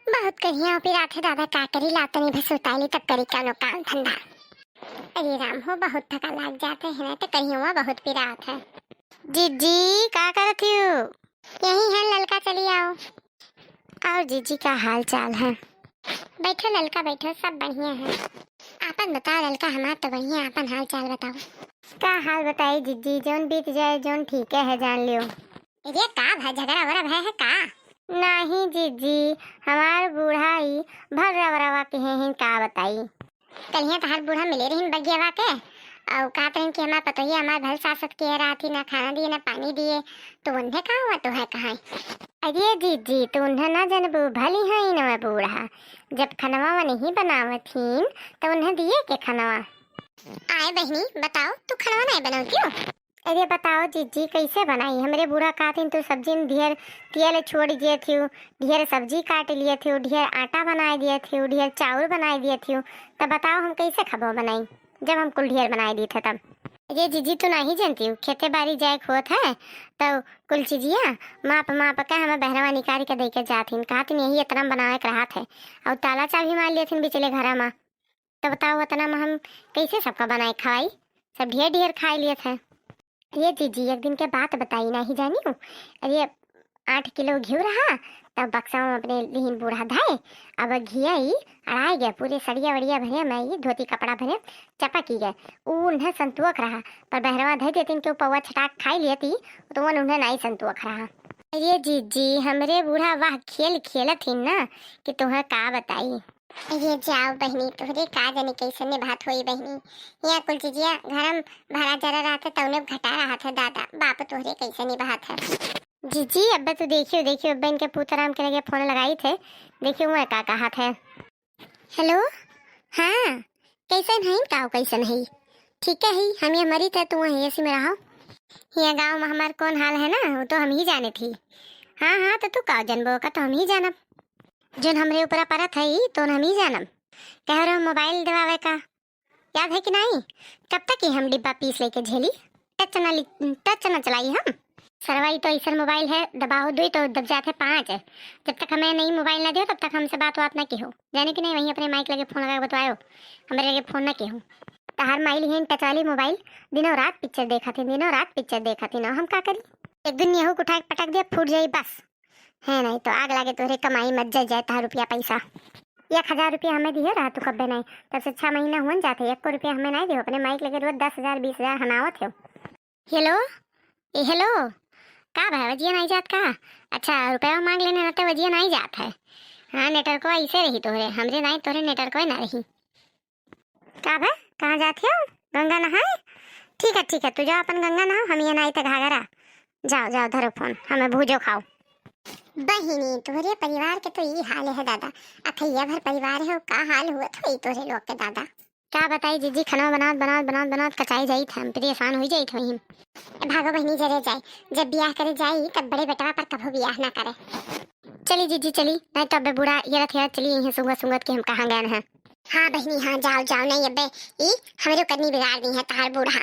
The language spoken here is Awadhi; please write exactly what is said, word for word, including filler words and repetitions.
बहुत करिहवा पिरात है दादा, का करी, लाओ तनी भसुताई ली तब करी कउनो काम धंधा। अरे राम हो, बहुत थका लाग जात है ना, तो करिहवा बहुत पिरात है। जीजी, का करत हियो? यही है ललका, चली आओ। और जीजी, का हाल चाल है? बैठो ललका, बैठो, सब बढ़िया है। आपन बताओ ललका, हमार तो बढ़िया, आपन हाल चाल बताओ। का हाल बताई जीजी, जौन बीत जाए जौन ठीके है, जान लियो। अरे का भा, झगड़ा वगड़ा भय है का? नहीं जीजी, हमार बूढ़ा ही भर रवा रवा के हैं, का बताई। कलिया तहार बूढ़ा मिले रहिन बगियावा के, और कहत रहिन कि हमार पतोहिया हमार भल सासत के रहत ही, ना खाना दिए ना पानी दिए, तो उन्हें का हुआ, तो है कहाँ? अरे जीजी, तू उन्हें ना जनबू, भली है इनवा बूढ़ा, जब खनवा वा नहीं बनावत हीन, तो उन्हें दिए के खनवा? आए बहिनी, बताओ, तू खनवा नहीं बनौतियो? अरे बताओ जीजी, कैसे बनाई? हमरे बूढ़ा कहथिन, तू सब्जी में ढेर तेल छोड़ दिए थियू, ढेर सब्जी काट लिए थियू, ढेर आटा बनाए दिए थियू, ढेर चाउर बनाए दिए थियू, तब बताओ हम कैसे खबो बनाई, जब हम कुल ढेर बनाए दिए थे तब। अरे जीजी, तू नहीं जानती हो, खेते बारी जाए के होत है, तो कुल चीजिया माप माप के हमें बहरवा निकाल के दे के जाथिन, कहथिन यही इतना बनावे के रहत है, और ताला चाबी मार लेथिन बिचले घरा में। तो बताओ, उतना में हम कैसे सबका बनाए खवाई? सब ढेर ढेर खाए लिए थे। ये जीजी, एक दिन के बात बताई, नहीं जानी हूँ। अरे, आठ किलो घिउ रहा, तब बक्सा में अपने लिहिन बूढ़ा धाए। अब घिया ही अड़ाए गया, पूरे सड़िया वड़िया भरे में, ये धोती कपड़ा भरे चपक ही गए। ऊ उन्हें संतोख रहा, पर बहरवा धई देतिन के ऊ पौवा छटाक खाई लेती, तो वन उन्हें नहीं संतोख रहा। ये जीजी, हमरे बूढ़ा वाह खेल खेलत ही ना, कि तुम्हें का बताई। ये जाओ बहिनी, तोहरे का जाने कैसने बात होई बहिनी। यहाँ कुल चीजिया घरम भरा जरा रहत है, तौने घटा रहत है दादा। बाप तोहरे कैसने बात है। जीजी, अब्बे तो देखियो, देखियो, अब्बे इनके पूताराम के लगे फोन लगाई थे, देखियो वह का कहत है। हेलो, हाँ, कैसन है? का कैसन है? ठीक है, हम ये मरी थे, तू वहीं एसी में रहो। यहाँ गाँव में हमार कौन हाल है ना, वो तो हम ही जाने थी। हाँ, हाँ, तो तू का जनबो का, तो हम ही जानब। जोन हमरे ऊपर परत है, ई तो हम ही जानब। कह रहे हो मोबाइल देवावे का, याद है कि नहीं? कब तक ही हम डिब्बा पीस लेके झेली? टच ना ली, टच ना चलाई हम। सरवा, ई तो ऐसन मोबाइल है, दबाओ दुई तो दब जात है पाँच। जब तक हमें नई मोबाइल ना दियो, तब तक हमसे बात बात ना किहो, जाने कि नहीं? वहीं अपने माइक लगे फोन लगा के बतवायो, हमरे लगे फोन ना किहो। तहार माई लिहिन टच वाली मोबाइल, दिनों रात पिक्चर देखत ही, दिनों रात पिक्चर देखत ही ना, हम का करी? एक दिन यहू के उठा के पटक दिया, फूट जाई बस। है नहीं तो आग लागे तोहरे कमाई मत, जल जाए तहार रुपया पैसा। एक हजार रुपया हमें दिए रहा तू कब्बे नहीं, तब से छह महीना हुअन जाते, एको रुपया हमें नहीं दियो। अपने माइक लगे रोज दस हजार बीस हजार हनावत हो। हेलो, ए हेलो, का भाई वजिया नहीं जात का? अच्छा, रुपया मांग लेने रहते, वजिया नहीं जात है। हाँ, नेटवर्को ऐसे रही तोहरे, हमरे नहीं तोहरे नेटवर्को ना रही। का बे, कहाँ जात हो? गंगा नहाए? ठीक है, ठीक है, तू जाओ अपन गंगा नहाओ, हम ये नाई त घाघरा। जाओ, जाओ, धरो फोन, हमें भूजो खाओ। बहिनी, तोहरे परिवार के तो ई हाल है दादा, अथैया भर परिवार है, का हाल हुआ था ई तोहरे लोग के दादा। का बताई जीजी, खनवा बनावत, बनावत, बनावत, बनावत कचाई जाई थे, हम परेशान हो जाई थे वहीं। ए भागो बहिनी, जरे जाए, जब बियाह करे जाई तब बड़े बेटवा पर कभो बियाह ना करे। चली जीजी चली, नहीं तो अबे बूढ़ा ये रथ यार चली यहीं सूंघत सूंघत के हम कहाँ गए हैं। हाँ बहिनी हाँ, जाओ जाओ, नहीं अबे ई हमरो कदनी बिगाड़ दी है तहार बूढ़ा।